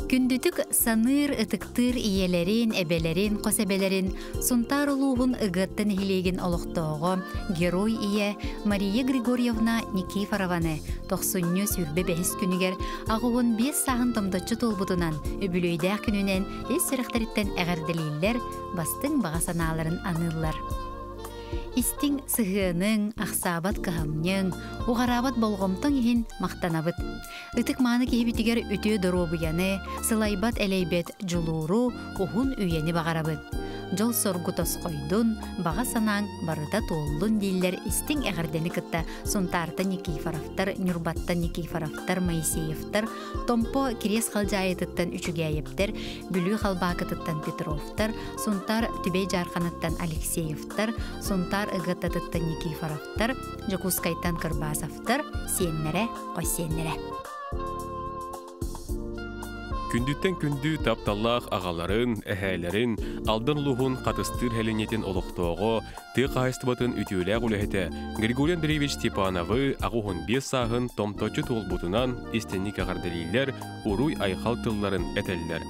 Күндүтүк саныыр, ытыктыыр ийэлэрин, эбэлэрин, хос эбэлэрин Сунтаар улууһун Ыгыатта нэһилиэгин олохтооҕо, герой ийэ Мария Григорьевна Никифорованы тохсунньу 25 күнүгэр 85 сааһын томточчу туолбутунан үбүлүөйдээх күнүнэн ис сүрэхтэриттэн эҕэрдэлииллэр, бастыҥ баҕа санааларын аныыллар. Истиҥ сыһыаныҥ, ахсаабат кыһамньыҥ, уҕараабат болҕомтоҥ иһин махтанабыт. Ытык-мааны киһибитигэр үтүө доруобуйаны, сылайбат-элэйбэт дьулууру, уһун үйэни баҕарабыт. Дьол-соргу тосхойдун, баҕа санааҥ барыта туоллун дииллэр истиҥ эҕэрдэни кытта Сунтаартан Никифоровтар, Ньурбаттан Никифоровтар, Моисеевтар, Томпо Кириэс Халдьаайытыттан Үчүгээйэптэр, Бүлүү Халбаакытыттан Петровтар, Сунтаар Түбэй Дьаарханыттан Алексеевтар, Сунтаар Ыгыаттатыттан Никифоровтар, Дьокуускайтан Кырбасовтар, сиэннэрэ, хос сиэннэрэ. Күндүттэн күндү тапталлаах аҕаларын, эһээлэрин, Алдан улууһун Хатыстыыр сэлиэнньэтин олохтооҕо, тыа хаһаайыстыбатын үтүөлээх үлэһитэ Григорий Андреевич Степановы 85 сааһын томточчу туолбутунан истинник эҕэрдэлииллэр, уруй-айхал тылларын этэллэр.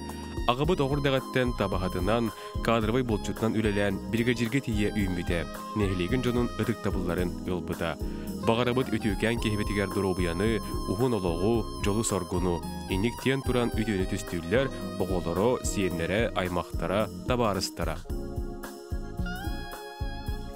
Аҕабыт оҕур дэҕэттэн табаһытынан, кадровай булчутунан үлэлээн биригэдьииргэ тиийэ үүммүтэ, нэһилиэгин дьонун ытыктабылларын ылбыта. Баҕарабыт үтүөкээн киһибитигэр доруобуйаны, уһун олоҕу, дьолу-соргуну, инник диэн туран үтүөнү түстүүллэр оҕолоро, сиэннэрэ, аймахтара, табаарыстара.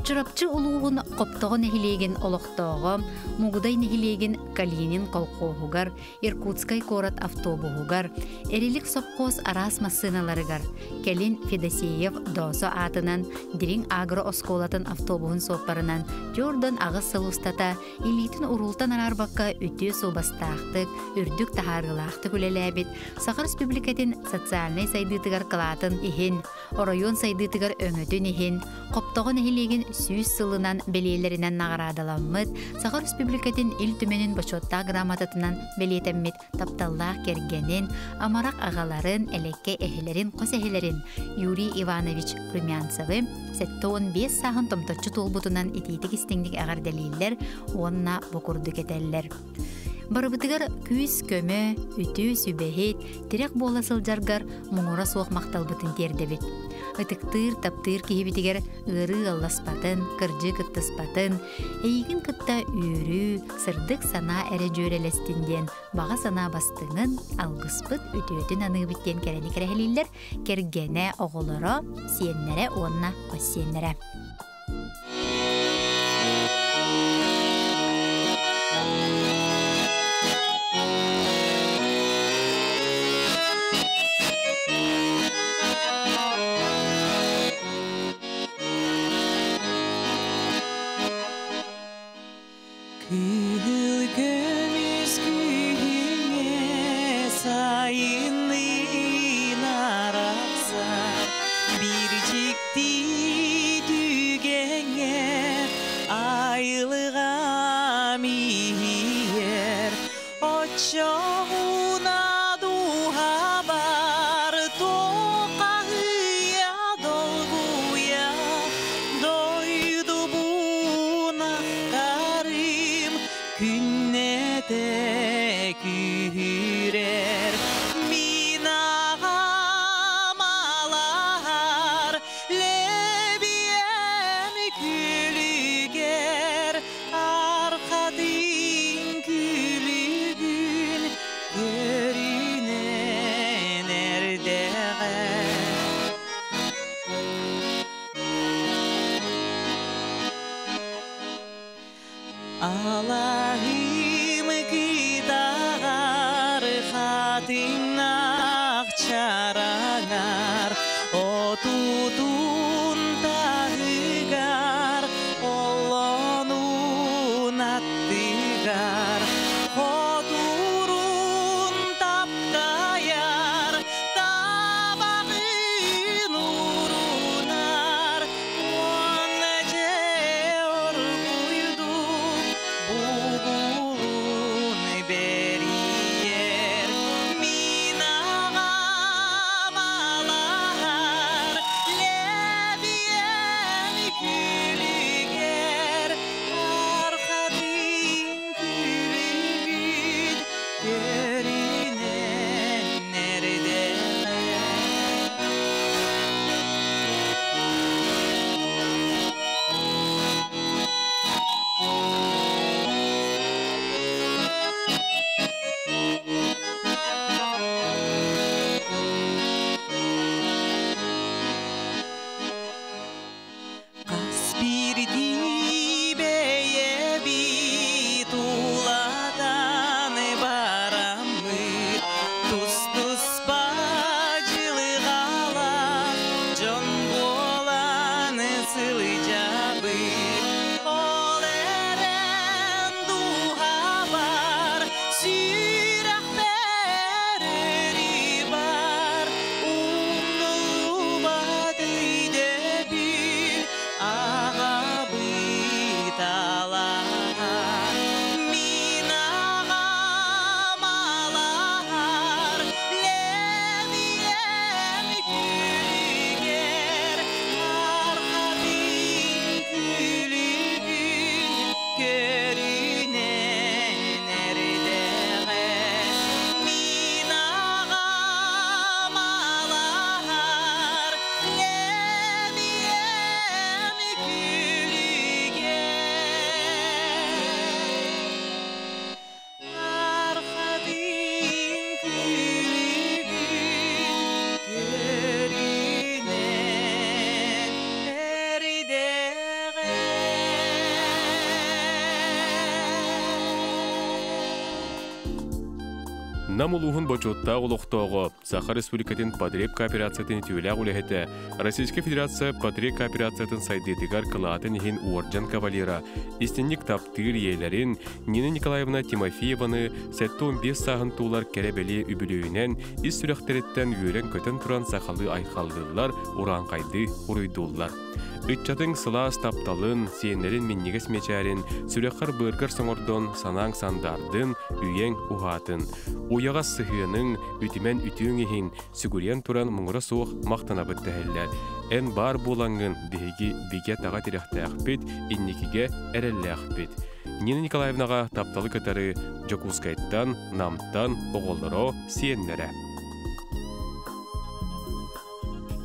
Чурапчы улууһун Хоптоҕо нэһилиэгин олохтооҕо, Мугудай нэһилиэгин Калинин колхоһугар, Иркутскай куорат автобуһугар, Эрилик сопхуос араас массыыналарыгар, кэлин Федосеев Доосо аатынан Дириҥ агро оскуолатын автобуһун суоппарынан 48 сыл устата илиитин уруултан араарбакка үтүө суобастаахтык, үрдүк таһаарыылаахтык үлэлээбит Саха Республикатын социальнай сайдыытыгар кылаатын иһин оройуон сайдыытыгар өҥөтүн иһин Хоптоҕо нэһилиэгин 100 сылынан бэлиэлэринэн наҕараадаламмыт, Саха Республикатын Ил Түмэнин бочуоттаах грамотатынан бэлиэтэммит тапталлаах кэргэнин, амарах аҕаларын, элэккэ эһэлэрин, хос эһэлэрин Юрий Иванович Румянцевы 75 сааһын томточчу туолбутунан итиитик-истиҥник эҕэрдэлииллэр уонна бу курдук этэллэр. Барыбытыгар күүс-көмө, үтүө сүбэһит, тирэх буола сылдьаргар муҥура суох махталбытын тиэрдэбит. Ытыктыыр, таптыыр киһибитигэр ыарыы ыалласпатын, кырдьыы кыттыспатын, эйигин кытта үөрүү, сырдык санаа эрэ дьүөрэлэстин диэн баҕа санаа бастыҥын, алгыспыт үтүөтүн аныыбыт диэн кэрэни кэрэһэлииллэр кэргэнэ, оҕолоро, сиэннэрэ уонна хос сиэннэрэ. Кыһыл көмүс күһүҥҥэ сайынныын арахсар биир дьикти түгэҥҥэ айылҕам иһийэр оччоҕуна дууһабар туоххаһыйа долгуйа дойдубун ахтарым күннэтэ күүһүрэр мин аҕам алаһар лэбиэм күлүгэр архатын күлүгүн көрүнэн эрдэҕэ. Алаһым кытаҕар хатыҥнаах чараҥар отутун таһыгар оллонун аттыгар хотурун таптайар табаҕын уурунар уонна дьэ оргуйдук бугулун бэрийэр мин аҕам алаһар. Нам улууһун бочуоттаах олохтооҕо, Саха Республикатын потреб кооперациятын үтүөлээх үлэһитэ, Российскай Федерация потреб кооперациятын сайдыытыгар кылаатын иһин уордьан кавалера, истинник таптыыр ийэлэрин Нина Николаевна Тимофееваны 75 сааһын туолар кэрэ-бэлиэ үбүлүөйүнэн ис сүрэхтэриттэн үөрэн-көтөн туран сахалыы айхаллыыллар, урааҥхайдыы уруйдууллар. Ыччатыҥ сылаас тапталын, сиэннэрин минньигэс мичээрин сүрэххэр-быаргар соҥордон санааҥ сандаардын, үйэҥ уһаатын. Уйаҕас сыһыаныҥ, үтүмэн үтүөҥ иһин сүгүрүйэн туран муҥура суох махтанабыт дэһэллэр. Эн баар буолаҥҥын биһиги бигэ-таҕа тирэхтээхпит, инникигэ эрэллээхпит. Нина Николаевнаҕа тапталы кытары Дьокуускайтан, Намтан оҕолоро, сиэннэрэ.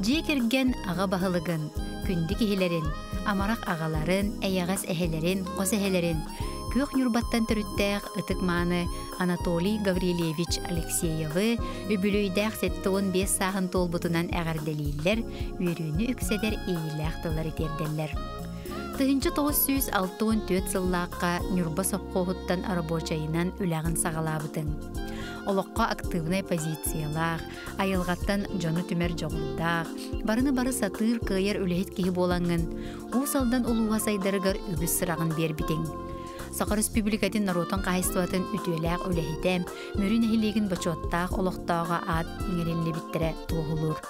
Дьиэ кэргэн аҕа баһылыгын, күндү киһилэрин, амарах аҕаларын, эйэҕэс эһэлэрин, хос эһэлэрин, Күөх Ньурбаттан төрүттээх ытык-мааны Анатолий Гаврильевич Алексеевы үбүлүөйдээх 75 сааһын туолбутунан эҕэрдэлииллэр, үөрүүнү үксэтэр иэйиилээх тыллары тиэрдэллэр. 1964 сыллаахха Ньурба сопхуоһуттан рабочайынан үлэҕин саҕалаабытыҥ. Олоххо актыыбынай позициялаах, айылҕаттан дьону түмэр дьоҕурдаах, барыны бары сатыыр кыайар үлэһит киһи буолаҥҥын, Уус Алдан улууһа сайдарыгар үгүс сыраҕын биэрбитиҥ. Саха Республикатын норуотун хаһайыстыбатын үтүөлээх үлэһитэ, Мүрү нэһилиэгин бочуоттаах олохтооҕо аат иҥэриллибиттэрэ туоһулуур.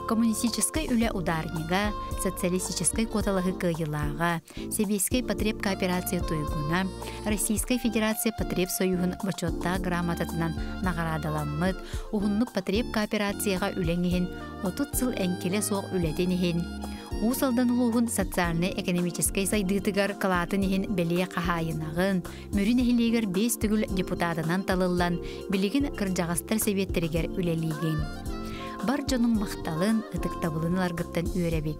Коммунистическай үлэ ударнига, социалистическай куоталаһыы кыайыылааҕа, Сэбиэскэй потребкооперация туйгуна, Российскай Федерация потребсоюһун бочуоттаах грамотатынан наҕараадаламмыт, уһуннук потребкооперацияҕа үлэҥ иһин 30 сыл эҥкилэ суох үлэтин иһин, Уус Алдан улууһун социальнай-экономическай сайдыытыгар кылаатын иһин бэлиэ хаһаайынаҕын, Мүрү нэһилиэгэр биэс төгүл депутатынан талыллан, билигин кырдьаҕастар сэбиэттэригэр үлэлиигин. Бар дьонуҥ махталын, ытыктабылын ыларгыттан үөрэбит.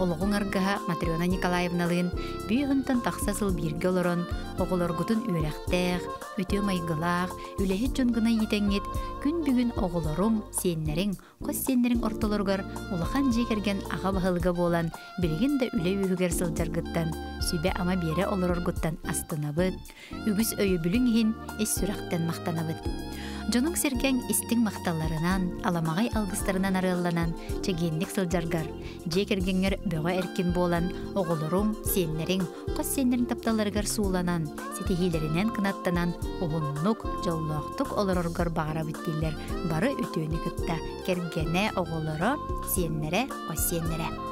Олоҕуҥ аргыһа Матрена Николаевналыын бүүһүнтэн тахса сыл бииргэ олорон, оҕолоргутун үөрэхтээх, үтүө майгылаах, үлэһит дьон гына иитэҥҥит, күн бүгүн оҕолоруҥ, сиэннэриҥ, хос сиэннэриҥ ортолоругар улахан дьиэ кэргэн аҕа баһылыга буолан, билигин да үлэ үөһүгэр сылдьаргыттан, сүбэ-ама биэрэ олороргуттан астынабыт, үгүс өйөбүлүҥ иһин ис сүрэхтэн махтанабыт. Дьонуҥ-сэргэҥ истиҥ махталларынан, аламаҕай алгыстарынан арыалланан, чэгиэнник сылдьаргар, дьиэ кэргэҥҥэр бөҕө эркин буолан, оҕолоруҥ, сиэннэриҥ, хос сиэннэриҥ тапталларыгар сууланан, ситиһиилэринэн кынаттанан, уһуннук, дьоллоохтук олороргор баҕарабыт дииллэр бары үтүөнү кытта кэргэнэ, оҕолоро, сиэннэрэ, хос сиэннэрэ.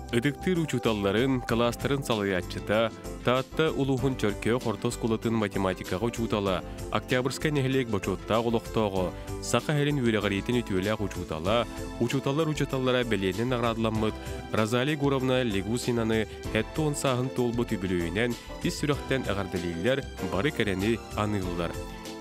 Ытыктыыр учууталларын, кылаастарын салайааччыта, Таатта улууһун Чөркөөх орто оскуолатын математикаҕа учуутала, Октябрьскай нэһилиэк бочуоттаах олохтооҕо, Саха сирин үөрэҕириитин үтүөлээх учуутала, учууталлар учууталлара бэлиэнэн наҕараадаламмыт Розалия Егоровна Легусинаны 70 сааһын туолбут үбүлүөйүнэн ис сүрэхтэн эҕэрдэлииллэр, бары кэрэни аныыллар.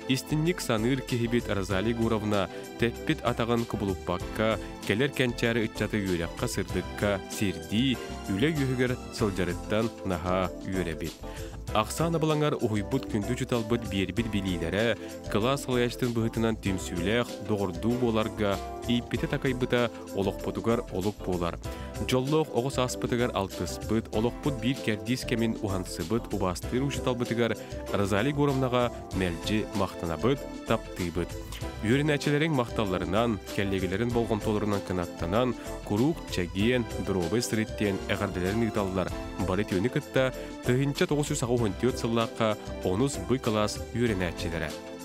Истинник саныыр киһибит Розалия Егоровна тэппит атаҕын кубулуппакка, кэлэр кэнчээри ыччаты үөрэххэ-сырдыкка сирдии, үлэ үөһүгэр сылдьарыттан наһаа үөрэбит. Ахсаан абылаҥар уһуйбут күндү учууталбыт биэрбит билиилэрэ, кылаас салайааччытын быһыытынан түмсүүлээх, доҕордуу буоларга ииппитэ-такайбыта олохпутугар олук буолар. Дьоллоох оҕо сааспытыгар алтыспыт, олохпут биир кэрдиис кэмин уһансыбыт убаастыыр учууталбытыгар Розалия Егоровнаҕа мэлдьи махтанабыт, таптыыбыт. Үөрэнээччилэриҥ махталларынан, кэллиэгэлэрин болҕомтолорунан кынаттанан, куруук чэгиэн, доруобай сырыт диэн эҕэрдэлэрин ыыталлар. Бары үтүөнү кытта 1984 сыллаахха онус Б кылаас үөрэнээччилэрэ.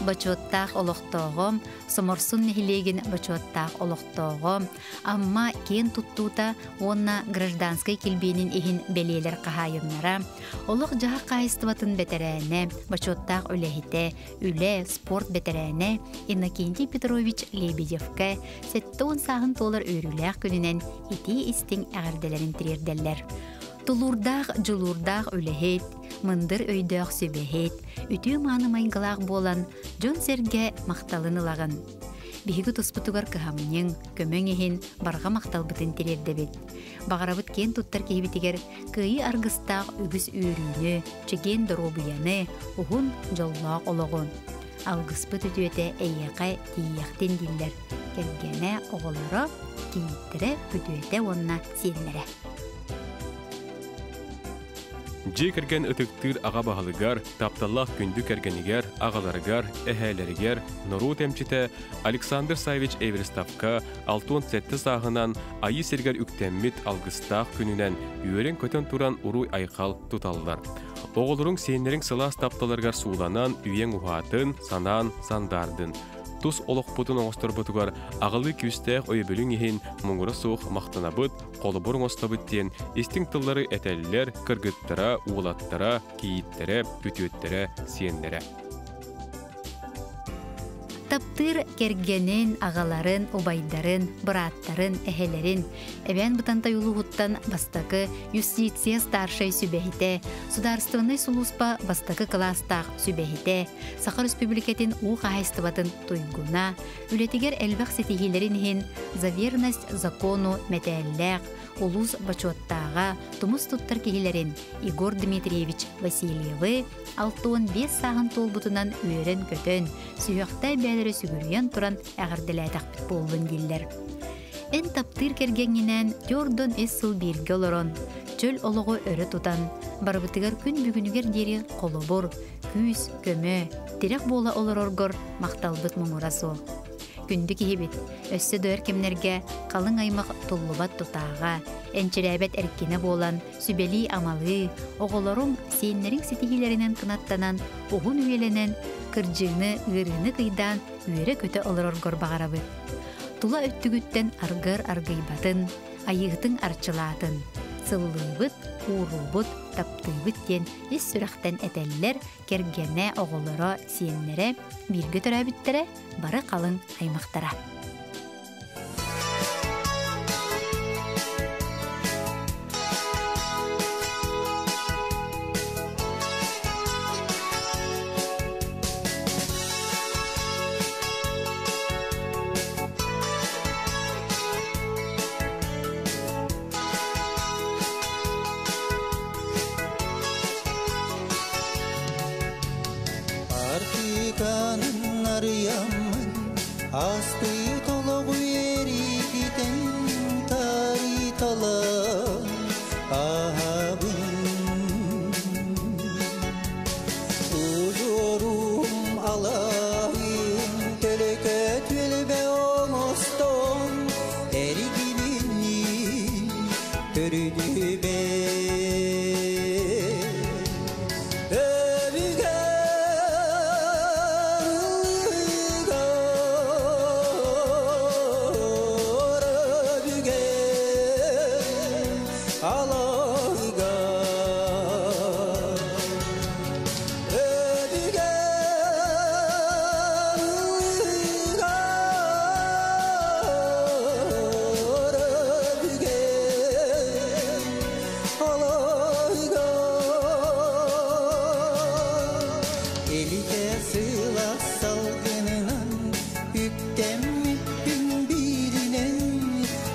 Бочуоттаах олохтооҕо, Соморсун нэһилиэгин бочуоттаах олохтооҕо, Амма киэн туттуута уонна гражданскай килбиэнин иһин бэлиэлэр хаһаайыннара, олох-дьаһах хаһаайыстыбатын бэтэрээнэ, бочуоттаах үлэһитэ, үлэ, спорт бэтэрээнэ Иннокентий Петрович Лебедевкэ 70 сааһын туолар үөрүүлээх күнүнэн итии-истиҥ эҕэрдэлэрин тириэрдэллэр. Тулуурдаах, дьулуурдаах үлэһит, мындыр өйдөөх сүбэһит, үтүө-мааны майгылаах буолан, дьон-сэргэ махталын ылаҕын. Биһиги туспутугар кыһамньыҥ, көмөҥ иһин барҕа махталбытын тириэрдэбит. Баҕарабыт киэн туттар киһибитигэр кыайыы аргыстаах үгүс үөрүүнү, чэгиэн доруобуйаны, уһун дьоллоох олоҕу. Алгыспыт үтүөтэ эйиэхэ тиийиэхтин дииллэр кэргэнэ, оҕолоро, кийииттэрэ, күтүөтэ уонна сиэннэрэ. Дьиэ кэргэн ытыктыыр аҕа баһылыгар, тапталлаах күндү кэргэнигэр, аҕаларыгар, эһээлэригэр норуот эмчитэ Александр Савич Эверстовка 67 сааһынан Айыы сиригэр үктэммит алгыстаах күнүнэн үөрэн-көтөн туран уруй-айхал туталлар. Оҕолоруҥ сиэннэриҥ сылаас тапталарыгар сууланан үйэҥ уһаатын, санаан сандаардын. Тус олохпутун оҥосторбутугар аҕалыы күүстээх өйөбүлүҥ иһин муҥура суох махтанабыт, холобур оҥостобут диэн истиҥ тыллары этэллэр кыргыттара, уолаттара, кийииттэрэ, күтүөттэрэ, сиэннэрэ. Таптыыр кэргэнин, аҕаларын, убайдарын, бырааттарын, эһэлэрин Эбээн Бытантай улууһуттан бастакы юстиция старшай сүбэһитэ, судаарыстыбаннай сулууспа бастакы кылаастаах сүбэһитэ, Саха Республикатын уу хаһаайыстыбатын туйгуна, үлэтигэр элбэх ситиһиилэрин иһин «За верность закону» мэтээллээх, улуус бочуоттааҕа, тумус туттар киһилэрин Егор Дмитриевич Васильевы 65 сааһын туолбутунан үөрэн-көтөн, сүһүөхтэй бэйэлэрэ сүгүрүйэн туран эҕэрдэлээтэхпит буоллун дииллэр. Эн таптыыр кэргэҥҥинээн түөрт ис сыл бииргэ олорон, чөл олоҕу өрө тутан, барыбытыгар күн бүгүнүгэр диэри холобур, күүс, көмө, тирэх буола олороргор махталбыт муҥура суох. Күндү киһибит, өссө да өр кэмнэргэ халыҥ аймах туллубат тутааҕа, энчирээбэт эркинэ буолан, сүбэлии-амалыы, оҕолоруҥ, сиэннэриҥ ситиһиилэринэн кынаттанан, уһун үйэлэнэн, кырдьыыны, ыарыыны кыйдаан, үөрэ-көтө олороргор баҕарабыт. Тула өттүгүттэн аргыар аргыйбатын, айыыһытыҥ арчылаатын. Сыллыыбыт, ууруубут, таптыыбыт диэн ис сүрэхтэн этэллэр кэргэнэ, оҕолоро, сиэннэрэ, бииргэ төрөөбүттэрэ, бары халыҥ аймахтара. Артыканын арыйаммын, астыт олоҕу эригитэн тариталан аһабын. Ужорум алайын төлөкө түөлбэ оҥостон эригининни төрүдүбэ. Элите сыла салгынынан үктэммиппин бииринэн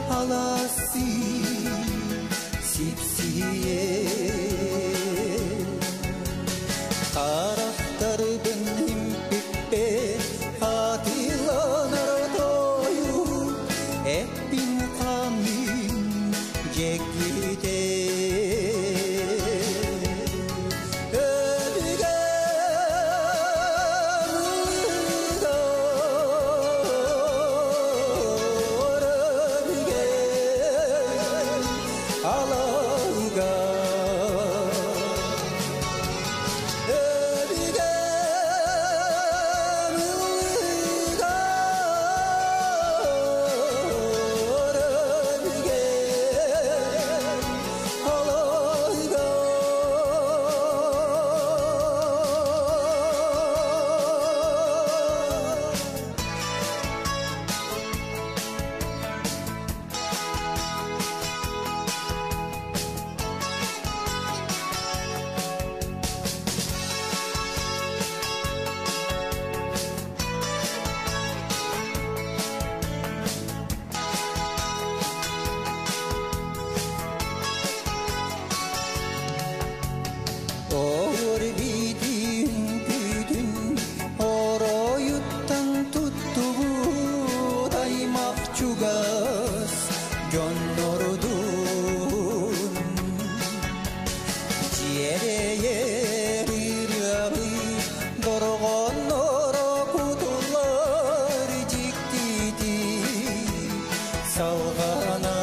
аласы сипсие Харахтарбын импиппе хатыланар тою эппин хамын жекките. Салғана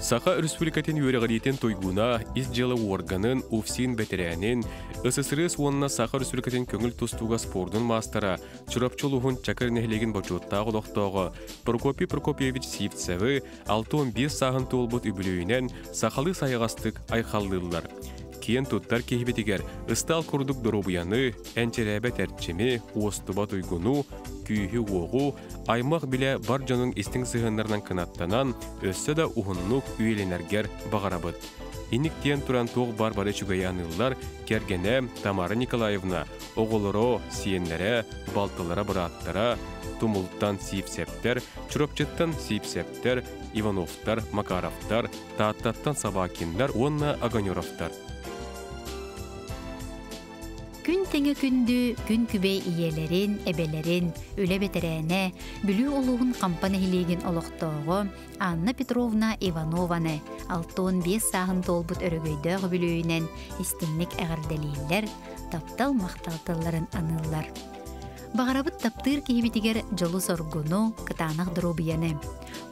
Саха Республикатын үөрэҕириитин туйгуна, ис дьыала уорганын, УФСИН бэтэрээнин, СССР уонна Саха Республикатын көҥүл тустууга спордун маастара, Чурапчы улууһун Чакыр нэһилиэгин бочуоттаах олохтооҕо Прокопий Прокопьевич Сивцевы 65 сааһын туолбут үбүлүөйүнэн сахалыы сайаҕастык айхаллыыллар. Киэн туттар киһибитигэр ыстаал курдук доруобуйаны, энчирээбэт эрчими, уостубат уйгуну, күүһү-уоҕу, аймах билэ бар дьонуҥ истиҥ сыһыаннарынан кынаттанан, өссө да уһуннук үйэлэнэргэр баҕарабыт. Инник диэн туран туох баар бары үчүгэйи аныыллар кэргэнэ Тамара Николаевна, оҕолоро, сиэннэрэ, балтылара, бырааттара, Тумултан Сиипсэптэр, Чурапчыттан Сиипсэптэр, Ивановтар, Макаровтар, Тааттаттан Собакиннар уонна Огонеровтар. Күн тэҥэ күндү, күн күбэй ийэлэрин, эбэлэрин, үлэ бэтэрээнэ, Бүлүү улууһун Хампа нэһилиэгин олохтооҕо Анна Петровна Иванованы 65 сааһын туолбут өрөгөйдөөх үбүлүөйүнэн истиҥник эҕэрдэлииллэр, таптал махтал тылларын аныыллар. Баҕарабыт таптыыр киһибитигэр дьолу-соргуну, кытаанах доруобуйаны.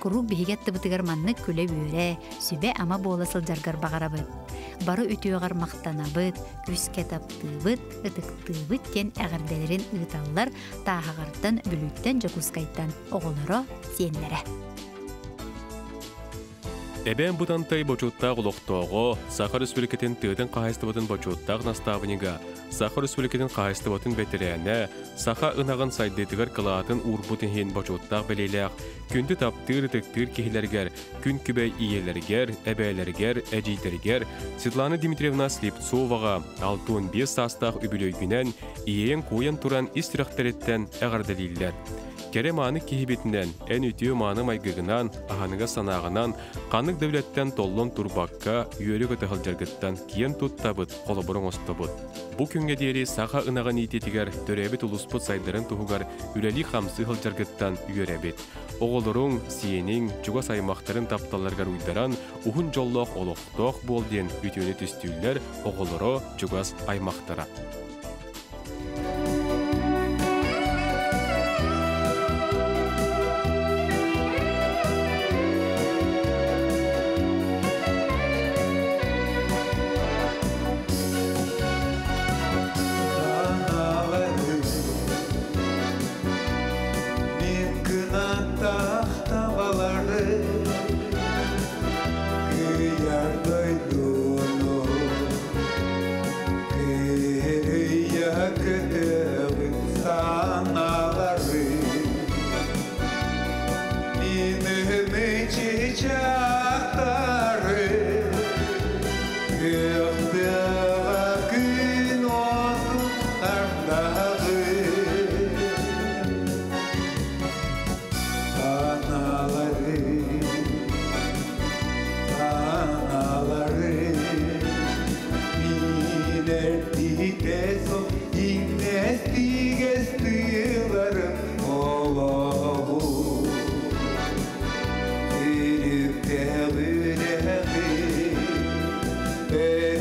Куруук биһиги аттыбытыгар маннык күлэ-үөрэ, сүбэ-ама буола сылдьаргар баҕарабыт. Бары үтүөҕэр махтанабыт, күүскэ таптыыбыт, ытыктыыбыт диэн эҕэрдэлэрин ыыталлар Тааһаҕартан, Бүлүүттэн, Дьокуускайтан оҕолоро, сиэннэрэ. Эбээн Бытантай бочуоттаах олохтооҕо, Саха Республикатын тыатын хаһаайыстыбатын бочуоттаах наставнига, Саха Республикатын хаһаайыстыбатын бэтэрээнэ, саха ынаҕын сайдыытыгар кылаатын уурбут иһин бочуоттаах бэлиэлээх, күндү таптыыр ытыктыыр киһилэригэр, күн күбэй ийэлэригэр, эбээлэригэр, эдьиийдэригэр Светлана Дмитриевна Слепцоваҕа 65 саастаах үбүлүөйгүнэн иэйэн-куойан туран ис сүрэхтэриттэн эҕэрдэлииллэр. Кэрэ мааны киһибитинэн, эн үтүө мааны майгыгынан, аһыныгас санааҕынан, ханнык да үлэттэн толлон турбакка, үөрэ-көтө сылдьаргыттан киэн туттабыт, холобур оҥостобут. Бу күҥҥэ диэри саха ынаҕын иитиитигэр төрөөбүт улууспут сайдарын туһугар үлэлии-хамсыы сылдьаргыттан үөрэбит. Оҕолоруҥ, сиэниҥ, чугас аймахтарын тапталларыгар уйдаран, уһун дьоллоох олохтоох буол диэн үтүөнү түстүүллэр оҕолоро, чугас аймахтара. Hey.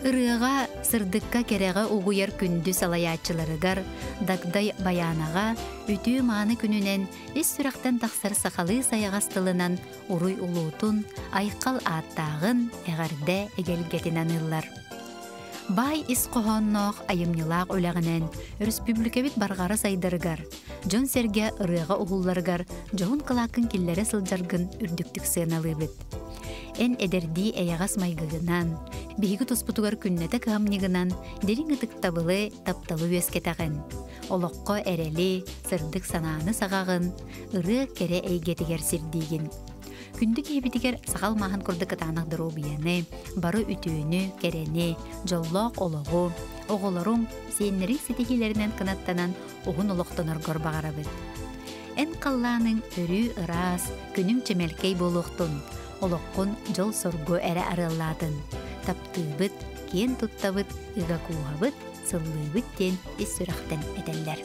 Ырыаҕа, сырдыкка кэрэҕэ угуйар күндү салайааччыларыгар Дагдай Байаанаҕа үтүө-мааны күнүнэн ис сүрэхтэн тахсар сахалыы сайаҕас тылынан уруй улуутун, айхал ааттааҕын, эҕэрдэ эгэлгэтин аныыллар. Баай ис хоһоонноох айымньылаах үлэҕинэн өрөспүүбүлүкэбит барҕара сайдарыгар, дьон-сэргэ ырыаҕа уһулларыгар дьоһун кылааккын киллэрэ сылдьаргын үрдүктүк сыаналыыбыт. Эн эдэрдии эйэҕэс майгыгынан, биһиги туспутугар күннэтэ кыһамньыгынан дириҥ ытыктабылы, тапталы үөскэтэҕин. Олоххо эрэли, сырдык санааны саҕаҕын, ырыа кэрэ эйгэтигэр сирдиигин. Күндү киһибитигэр сахал мааһын курдук кытаанах доруобуйаны, бары үтүөнү, кэрэни, дьоллоох олоҕу, оҕолоруҥ, сиэннэриҥ ситиһиилэринэн кынаттанан уһун олохтоноргор баҕарабыт. Эн халлааныҥ өрүү ыраас, күнүҥ чэмэлкэй буолуохтун, олоххун дьол-соргу эрэ арыаллаатын. Таптыыбыт, киэн туттабыт, ыга кууһабыт, сыллыыбыт диэн ис сүрэхтэн этэллэр.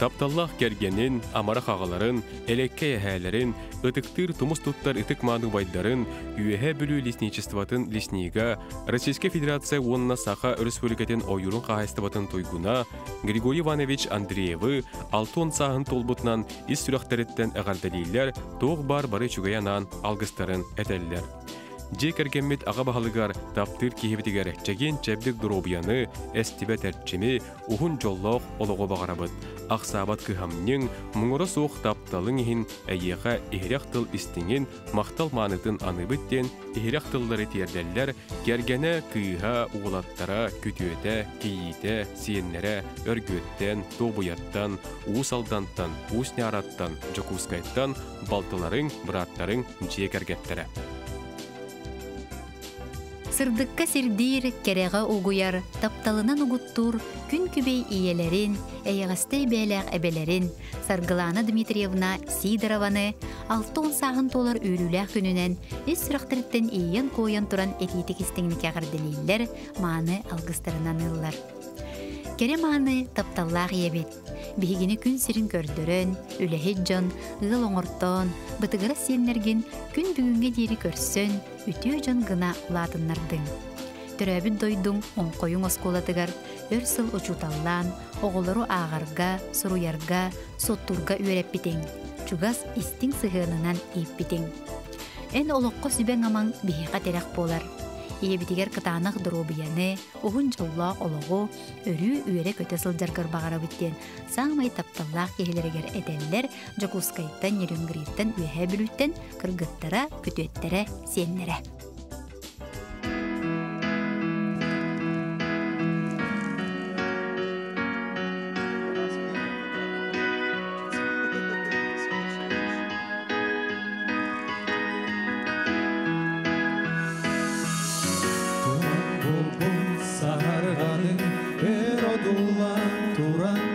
Тапталлаах кэргэнин, амарах аҕаларын, элэккэй эһээлэрин, ытыктыыр тумус туттар ытык-мааны убайдарын, Үөһээ Бүлүү лесничествотын леснига, Российскай Федерация уонна Саха Өрөспүүбүлүкэтин ойуурун хаһаайыстыбатын туйгуна Григорий Иванович Андреевы 60 сааһын туолбутунан ис сүрэхтэриттэн эҕэрдэлииллэр, туох баар бары үчүгэй анаан алгыстарын этэллэр. Дьиэ кэргэммит аҕа баһылыгар, таптыыр киһибитигэр чэгиэн-чэбдик доруобуйаны, эстибэт эрчими, уһун дьоллоох олоҕу баҕарабыт. Ахсаабат кыһамньыҥ, муҥура суох тапталыҥ иһин эйиэхэ иһирэх тыл истиҥин, махтал маанытын аныыбыт диэн иһирэх тыллары тиэрдэллэр кэргэнэ, кыыһа, уолаттара, күтүөтэ, кийиитэ, сиэннэрэ Өргүөттэн, Туобуйаттан, Уус Алдантан, Уус Ньаараттан, Дьокуускайтан балтыларыҥ, бырааттарыҥ дьиэ кэргэттэрэ. Сырдыкка сирдиир, кэрэҕэ угуйар, тапталынан угуттуур күн күбэй ийэлэрин, эйэҕэстэй бэйэлээх эбэлэрин Саргылаана Дмитриевна Сидорованы 60 сааһын туолар үөрүүлээх күнүнэн ис сүрэхтэриттэн иэйэн-куойан туран этиитик истиҥник эҕэрдэлииллэр, мааны алгыстарын аныыллар. Кэрэ мааны тапталлаах ийэбит, Биһигини күн сирин көрдөрөн, үлэһит дьон, ыал оҥортоон, бытыгырас сиэннэргин күн бүгүҥҥэ диэри көрсөн, үтүө дьон гына улаатыннардыҥ. Төрөөбүт дойдуҥ Оҥхойуҥ оскуолатыгар өр сыл учууталлаан, оҕолору ааҕарга, суруйарга, суоттуурга үөрэппитиҥ, чугас истиҥ сыһыанынан ииппитиҥ. Эн олоххо сүбэҥ-амаҥ биһиэхэ тирэх буолар. Ийэбитигэр кытаанах доруобуйаны, уһун дьоллоох олоҕу, өрүү үөрэ-көтө сылдьаргар баҕарабыт диэн саамай тапталлаах киһилэригэр этэллэр Дьокуускайтан, Нерюнгриттэн, Үөһээ Бүлүүттэн кыргыттара, күтүөттэрэ, сиэннэрэ. Туман булбун саһарҕаның өр одуллан туран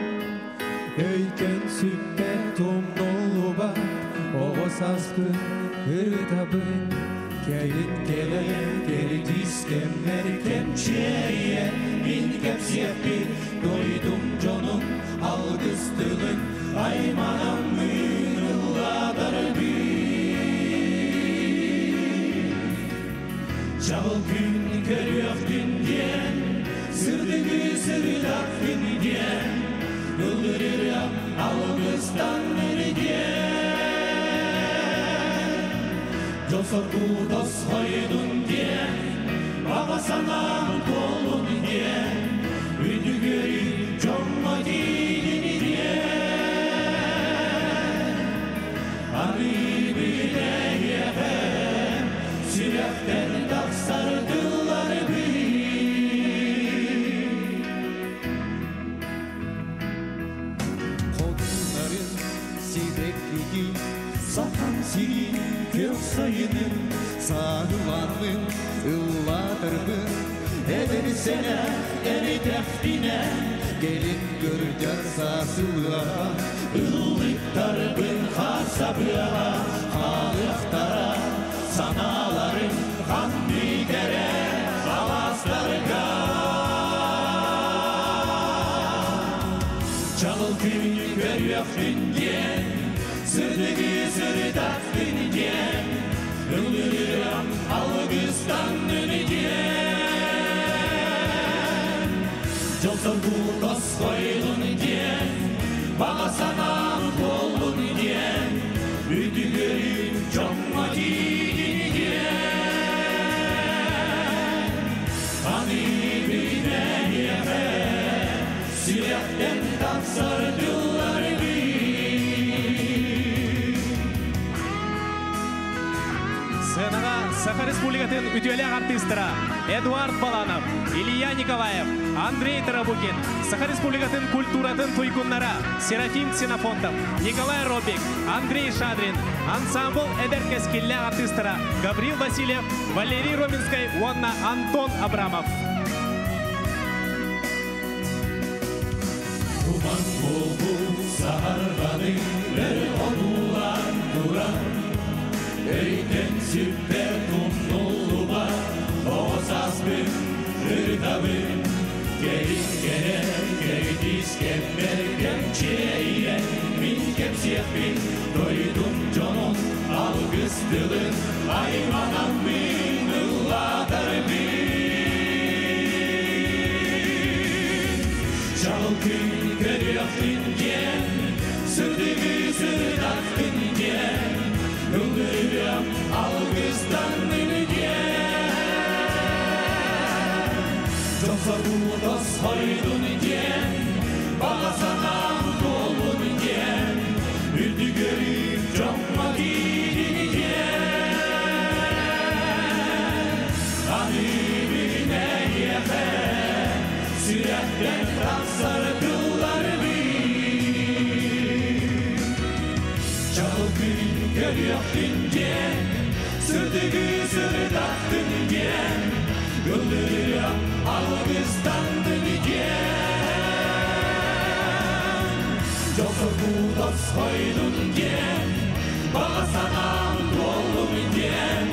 Өйтөн сүппэт тумнуллубат оҕо сааспын ырытабын Кэлин кэлэн кэрдиис кэммэр кэмчиэрийэ мин кэпсиэхпин дойдум дьонун алгыс тылын айманаммын ыллаатарбын Чаҕыл күн көрүөхтүн диэн, сырдыгы сырдаттын диэн, ыллырырам алгыстанныр диэн. Дьол-соргу тосхойдун диэн, баҕа санаам туоллун диэн, үтүгүрү дьоҥҥо тиийдин диэн. Арыыбыт эйиэхэ сүрэхтэн тахсар тылларбын. Хотуннарын сибэккиги сахан сирин күөх сайынын сааһыланмын ыллаатарбын эдэр сэнэх эритэхпинэ кэлин көрдөр саасылыаҕа ыллыктарбын хасабыаҕа хаалыахтара санааларым ханнык эрэ алаастарга Чаҕыл күн көрүөхпүн диэн, сырдыгы сырдаттын диэн, ыллырыам алгыстан. Жолсоргу тосхойдун диэн, Баға санам толлун диэн, Үтүгөрүм дьоҥҥо тиийдин диэн. Аныыбын эйиэхэ, сүрэхтэн тахсар тылларбын. Сценаҕа Саха Республикатын үтүөлээх артыыстара Эдуард Баланов, Илья Николаев, Андрей Тарабукин, Саха Республикатын культуратын туйгуннара Серафим Ксенофонтов, Николай Робик, Андрей Шадрин, ансамбл эдэр кэскиллээх артыыстара Гаврил Васильев, Валерий Роминскай уонна Антон Абрамов. Туман буолбут саһарҕаны өр одуулаан туран, Өйтөн сүппэт умнуллубат оҕо сааспын ырытабын. Кэлин кэрэ кэрдиис кэммэр кэмчиэйэн мин кэпсиэхпин дойдум дьонун алгыс тылын айманаммын ыллаатарбын. Чаҕыл күн көрүөхтүн диэн, сырдыгы сырдаттын диэн, Ыллырыам алгыстаннын диэн. Дьон-соргу тосхойдун диэн, Баға санаам туоллун диэн, Үрдүгөрүм дьоҥҥо тиийдин диэн. Аныыбын эйиэхэ, сүрэхтэн тахсар тылларбын. Чаҕыл күн көрүөхтүн диэн, сырдыгы сырдаттын диэн, Ыллырыам алгыстаннын диэн. Дьол-соргу тосхойдун диэн, Баға санаам туоллун диэн,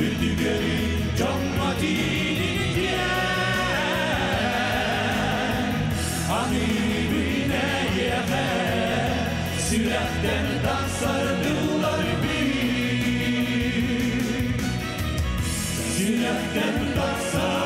Үрдүгөрүм дьоҥҥо тиийдин диэн. Аныыбын эйиэхэ, сүрэхтэн тахсар тылларбын. Сүрэхтэн тахсар.